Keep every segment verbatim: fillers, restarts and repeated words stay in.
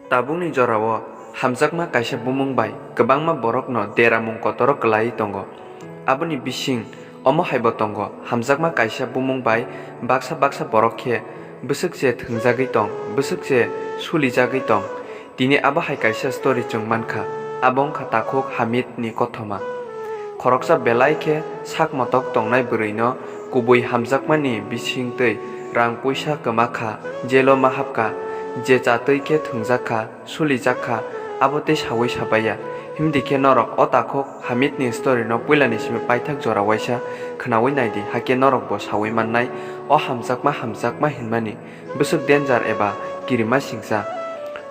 Tabukni jorao hamjakma kaisa bumung bai kwbangma borokno deramung kotoro kwlaiwi tongo. Aboni bising omo haibo tongo, hamjakma kaisa bumung bai baksa baksa borok khe bwswk se thwngjagwi tong, bwswk se sulijagwi tong. Tini abo hai kaisa story chwng mankha, abo wngkha Takhuk Hamid ni kothoma. Khoroksa belai khe sak motok tongnai bwrwino kubui hamjakmani bisingtwi rang puisa kwma kha, jelo ma hapkha, je chatwi khe thwngjak kha, sulijak kha, abo tei saui sabaiya. Himdi khe norok o Takhuk Hamid ni story no puila ni simi paithak jora waisa khwnaui naidi, hakhe norok bo saui mannai o hamjakma hamjakma hinmani bwswk danger eba kirima singcha.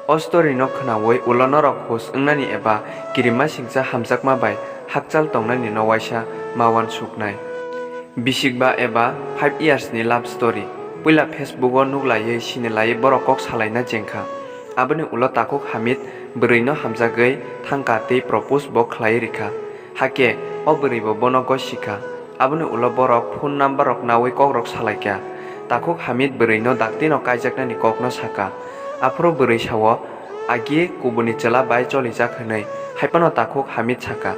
O story no khwnaui ulo norok hus wngnani eba kirima singcha hamjakma bai hakchal tongnani no waisa ma uansuknai. Bisikba eba five years ni love story. Puila Facebook o nuklaiwi sinilaiwi borok kok salaina chengkha. Aboni ulo Takhuk Hamid bwrwi no hamjagwi thangkha tei propose bo khlaiwi rikha. Hakhe o bwrwi bo bono gosikha. Aboni ulo borok phone number rok naui kokrok salaikha. Takhuk Hamid bwrwi no dakti no kaijaknani kok no sakha. Aphuru bwrwi sao, agi kubuni chwla bai cholijak hwnwi. Haiphano Takhuk Hamid sakha.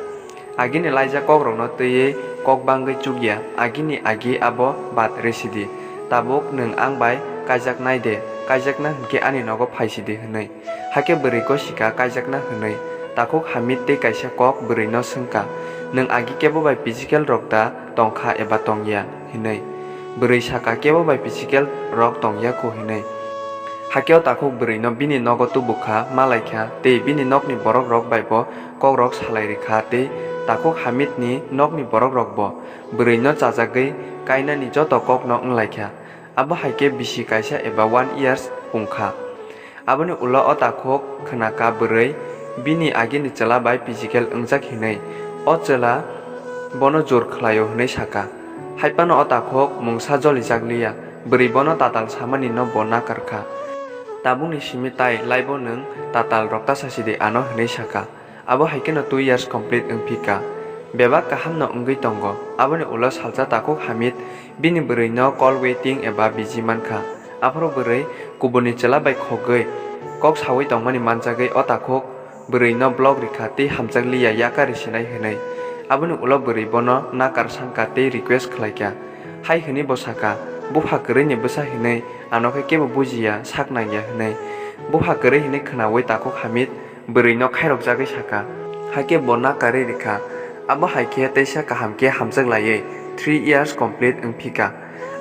Agini laijak kokrokno twiwi kok bangwi chukya, agini agi abo bad risidi. Tabuk nwng ang bai kaijaknai de, kaijakna hwnkhe ani nogo phaisidi hwnwi. Hakhe bwrwi gosika kaijakna hwnwi. Takhuk Hamid tei kaisa kok bwrwino swngkha, "Nwng agi kebo bai physical rok da tongkha eba tongya?" hwnwi. Bwrwi sakha, "Kebo bai physical rok tongya kho," hwnwi. Hakhe o Takhuk bwrwino bini nogo tubukha, malaikha tei bini nokni borok rok bai bo kokrok salai rikha tei Takhuk Hamidni nokni borok rokbo bwrwino chajagwi kainani joto kokno wnglaikha. Abo hai khe bisi kaisa eba one years wngkha. Aboni ulo o Takhuk khwnakha bwrwi bini agini chwla bai physical wngjak hinwi. O chwla bono jor khlaio hwnwi sakha. Haiphano o Takhuk mungsa jolijak liya, bwrwi bono tatal samani no bo nakar kha. Tabukni simi tai laibo nwng tatal rok ta sasidi ano hwnwi sakha. Abo hai kheno two years complete wngphi kha. Bebak kaham no wngwi tongo. Aboni ulo salsa Takhuk Hamid bini bwrwi no call waiting eba busy mankha. Aphuru bwrwi kubuni chwla bai khogwi kok saui tongmani manjagwi o Takhuk bwrwi no block rikha tei hamjak liya yakari sinai hwnwi. Aboni ulo bwrwi bono nakar sangkha tei request khlaikha. Hai hwnwi bo sakha, "Bupha kwrwini bwsa hinwi ano khe kebo bujiya, sak nangya," hwnwi. Bupha kwrwi hinwi khwnaui Takhuk Hamid bwrwino khairokjagwi sakha. Hakhe bo nakarwi rikha. Abo hai khe teisa kaham khe hamjak laiwi three years complete wngphi kha.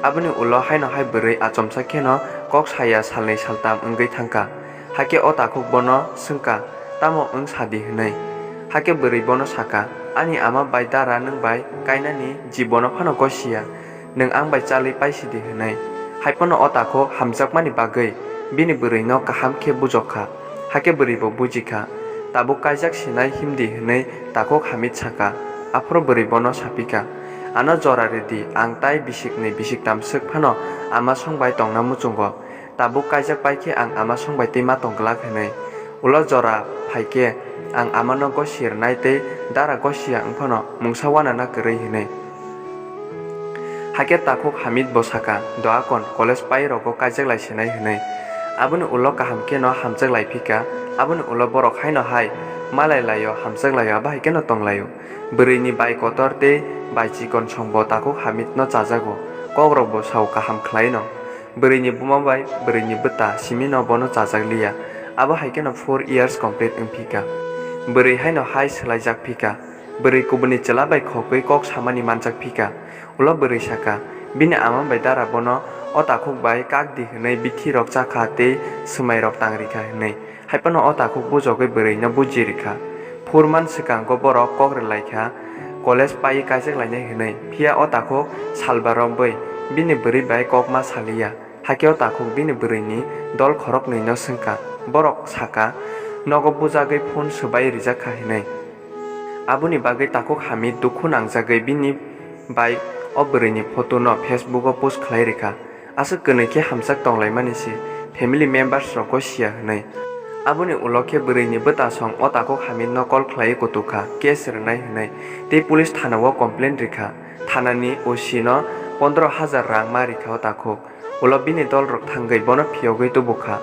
Aboni ulo haino hai bwrwi achomsa kheno kok saya salnwi saltam wngwi thangkha. Hakhe o Takhuk bono swngkha, "Tamo wng sadi?" hwnwi. Hakhe bwrwi bono sakha, "Ani ama bai dara nwng bai kainani jibono phano gosiya. Nwng ang bai chalwi paisidi," hwnwi. Haiphano o Takhuk hamjakmani bagwi bini bwrwino kaham khe bujokha. Hakhe bwrwi bo bujikha. Tabuk kaijak sinai himdi hwnwi Takhuk Hamid sakha. Aphuru bwrwi bono sapikha, "Ano jora rwdi, ang tai bisiknwi bisiktam swk phano ama song bai tongna muchungo. Tabuk kaijak pai khe ang ama song bai twi ma tong glak," hwnwi. Ulo jora phai khe ang amano gosi rwnai tei dara gosiya wng phano mungsa uanana kwrwi hwnwi. Hakhe Takhuk Hamid bo sakha, "Doakon college pai rogo kaijak lai sinai," hwnwi. Aboni ulo kaham kheno hamjak lai phi kha. Aboni ulo borok haino hai malai laio, hamjak laio, abo hai kheno tong laio. Bwrwini bai kotor tei bai chikon song bo Takhuk Hamid no chajago, kok rok bo sao kaham khlai no. Bwrwini buma bai bwrwini bwta simi no bono chajak liya. Abo hai kheno four years complete wng phi kha. Bwrwi haino hai swlai jak phi kha. Bwrwi kubuni chwla bai khogwi kok samani manjak phi kha. Ulo bwrwi sakha, bini ama bai dara bono o Takhuk bai kak di hwnwi bithi rok cha kha tei swmai rok tang ri kha hwnwi. Haiphano o Takhuk bujogwi bwrwi no buji ri kha. Phur man swkango borok kok rwlai kha, college paiwi kaijak lainai hwnwi. Phiya o Takhuk salba romwi bini bwrwi bai kok ma saliya. Hakhe o Takhuk bini bwrwini dol khoroknwi no swngkha. Borok sakha, nogo bujagwi phone swbai rijak kha hwnwi. Aboni bagwi Takhuk Hamid dukhu nangjagwi bini bai o bwrwini photo no Facebook o post khlai rikha. Aswk kwnwi khe hamjak tonglaimani se, family members rok gosiya hwnwi. Aboni ulo khe bwrwini bwta song o Takhuk Hamid no call khlaiwi kutuk kha, case rwnai hwnwi, tei police thana o complain rikha. Thanani O C no pondro hajar rang ma rikha o Takhuk. Ulo bini dol rok thangwi bono phiyogwi tubukha.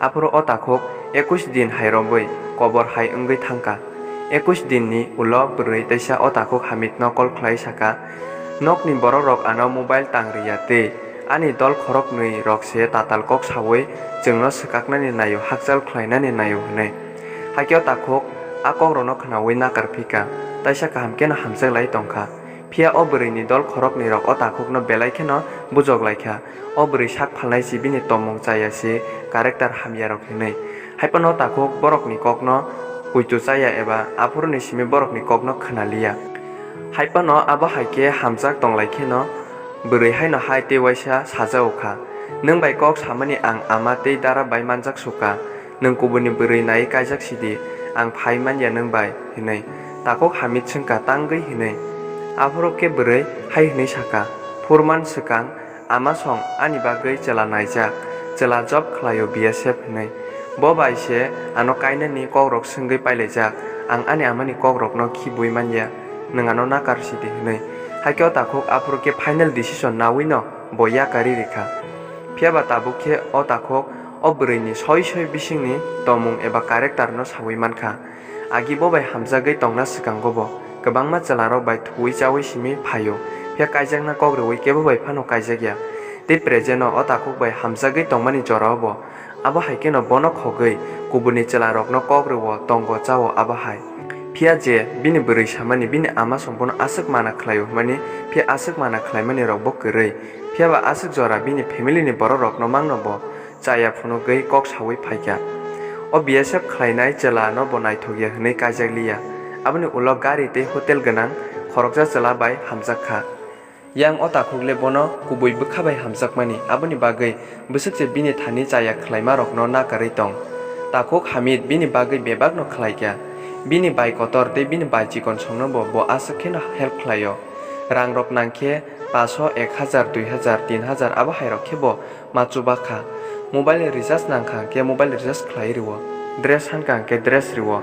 Aphuru o takhuk ekush din hai romwi kobor hai wngwi thangkha. Ekush din ni ulo bwrwi teisa o takhuk Hamid no call khlai sakha, "Nokni borok rok ano mobile tang riya tei ani dol khoroknwi rok se tatal kok sawi chwngno swkaknani naio, hakchal khlainani naio," hwnwi. Hakhe o takhuk a kok rokno khnawi nakar phika, teisa kaham kheno hamjak lai tongkha. Phiya o bwrwi ni dol khoroknwi rok o takhuk no belai kheno bujok laikha. O bwrwi sak phalnai si bini tongmung chaya si character hamya rok hinwi. Haiphano takhuk borok ni kok no kuitu chaya eba aphuru ni simi borok ni kok no khna liya. Haiphano abo hai khe hamjak tong lai kheno bwrwi haino hai tei waisa sajao kha, "Nwng bai kok samani ang ama tei dara bai manjak sukha. Nwng kubuni bwrwi nai kaijak sidi, ang phai manya nwng bai," hinwi. Takhuk Hamid swngkha tangwi hinwi. Aphuru khe bwrwi hai hinwi sakha, "Phurman swkang, ama song ani bagwi chwla naijak, chwla job khlaio B S F hinwi. Bo bai se ano kainani kokrok swngwi pailaijak, ang ani amani kokrokno khibwi manya, nwng ano nakar sidi hinwi." Hakhe o takhuk aphuru khe final decision nawino bo yakarwi rikha. Phiyaba tabuk khe o takhuk o bwrwini soi soi bisingni tongmung eba character no sawi mankha. Agi bo bai hamjagwi tongna swkango bo kwbangma chwlarok bai thuwi chawi simi phaio, phiya kaijakna kok rwui kebo bai phano kaijakya. Tei present o o takhuk bai hamjagwi tongmani jorao bo abo hai kheno bono khogwi kubuni chwlarokno kok rwo, tongo chao abo hai. Phiya je bini bwrwi samani bini ama song bono aswk mana khlaio hwnmani, phiya aswk mana khlaimani rok bo kwrwi. Phiyaba aswk jora bini family ni borok rokno mangno bo chaya phunugwi kok sawi phaikha. O B S F khlainai chwla no bo naithokya hwnwi kaijak liya. Aboni ulo gari tei hotel gwnang khoroksa chwla bai hamjak kha. Yang o takhuk le bono kubui bwkha bai hamjakmani, aboni bagwi bwswk se bini thani chaya khlaima rokno nakarwi tong. Takhuk Hamid bini bagwi bebak no khlaikha. Bini bai kotor tei bini bai chikon songno bo, bo aswk kheno help khlaio. Rang rok nangkhe paso, ek hajar, dui hajar, tin hajar abo hai rok khe bo ma chuba kha. Mobile recharge nangkha hwnkhe mobile recharge khlai rwo, dress hankha hwnkhe dress rwo,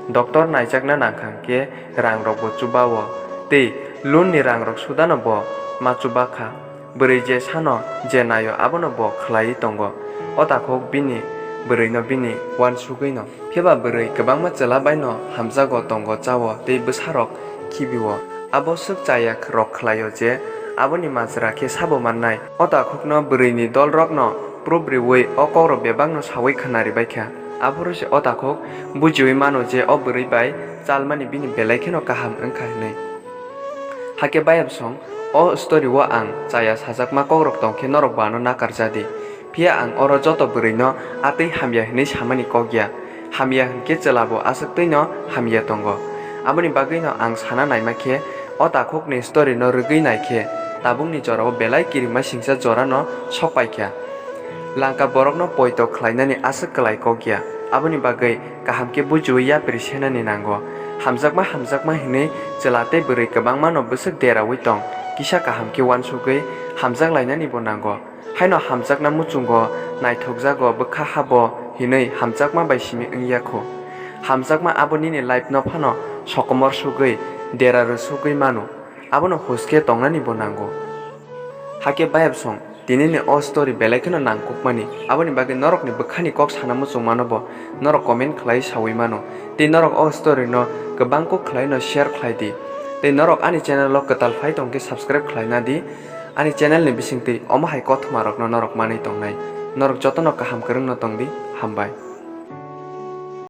doctor naijakna nangkha hwnkhe rang rok bo chuba o, tei loan ni rang rok sudano bo ma chuba kha. Bwrwi je sano je naio abono bo khlaiwi tongo. O takhuk bini bwrwino bini uansugwino. Phiya ba bwrwi kwbangma chwla bai no hamjago, tongo, chao tei bwsa rok khibi o. Abo swk chaya rok khlai o je aboni majra khe sabo mannai. O takhuk no bwrwi ni dol rok no proof riui o kok rok bebak no saui khna ri bai kha. Aphuru se o takhuk bujiui mano je o bwrwi bai chalmani bini belai kheno kaham wngkha hinui. Hakhe bayam song o story o ang chaya sajakma kok rok tong khe norok bo ano nakar ja di. Phiya ang oro joto bwrwino atwi hamya hinwi samani kok ya. Hamya hwnkhe chwla bo aswktwino hamya tongo. Aboni bagwino ang sana naima khe o takhukni story no rwgwi nai khe tabukni jorao belai kirima singcha jorano sok pai kha. Langka borokno poito khlainani aswk kwlai kok ya. Aboni bagwi kaham khe bujiui yapri senani nango. Hamjakma hamjakma hinwi chwla tei bwrwi kwbangmano bwswk deraui tong. Kisa kaham khe uansugwi hamjak lainani bo nango. Haino hamjakna muchungo, naithokjago, bwkha habo hinwi hamjakma bai simi wngya kho. Hamjakma abo nini life no phano sokomor sugwi, dera rwsugwi mano. Abono huske tongnani bo nango. Hakhe bayap song, tinini o story belai kheno nangkukmani. Aboni bagwi norokni bwkhani kok sana muchungmano bo norok comment khlai saui mano. Tei norok o story no kwbang kok khlai no share khlai di. Tei norok ani channel o kwtal phai tong khe subscribe khlai na di. Ani channel ni bisingtwi omo hai kothoma rokno norok manwi tongnai. Norok jotono kaham kwrwngno tong di, hambai.